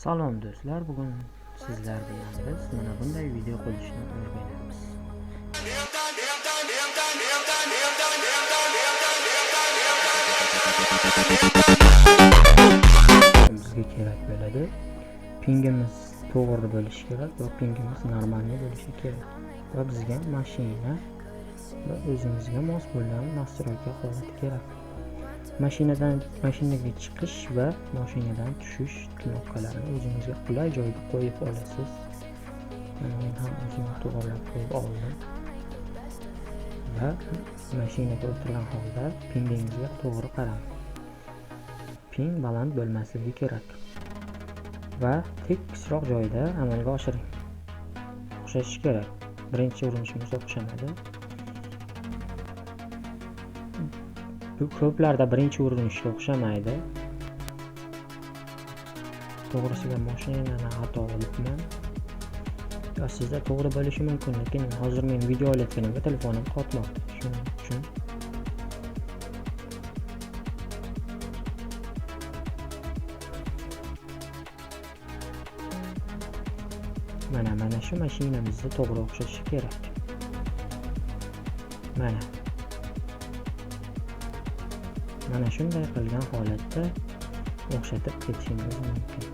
Salom do'stlar, bugun sizlar bilan biz mana bunday video qo'yishni o'rganamiz. Bizga kerak bo'ladi. Pingimiz to'g'ri bo'lishi kerak va pingimiz normalniy bo'lishi kerak. Va bizga mashina va o'zimizga mos bo'lgan настройка holati kerak. Mashinaga chiqish va mashinadan tushish knopkalarini o'zingizga qulay joyga qo'yib olasiz. Mana men ham o'zimga to'g'rilab qo'yib oldim. Va mashinaga o'tirgan holda pingingizga to'g'ri qarang. Ping baland bo'lmasligi kerak. Va tekisroq joyda amalga oshiring. O'xshashi kerak. Birinchi urinishimiz o'xshamadi. Bu ko'plarda birinchi urinishga o'xshamaydi. To'g'risiga mashinani xato olibman. Ya sizda to'g'ri bo'lishi mumkin, lekin hozir men video olayotganimda telefonim qotmoqda. Shuning uchun mana shu mashinamizda to'g'ri o'xshashi kerak. Mana shunday qilgan holatda o'xshatib ketishingiz mumkin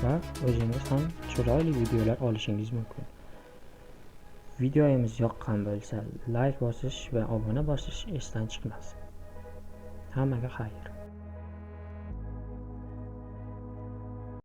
va o'zingiz ham chiroyli videolar olishingiz mumkin. Videomiz yoqqan bo'lsa, like bosish va obuna bosish esdan chiqmasin. Hammaga xayr.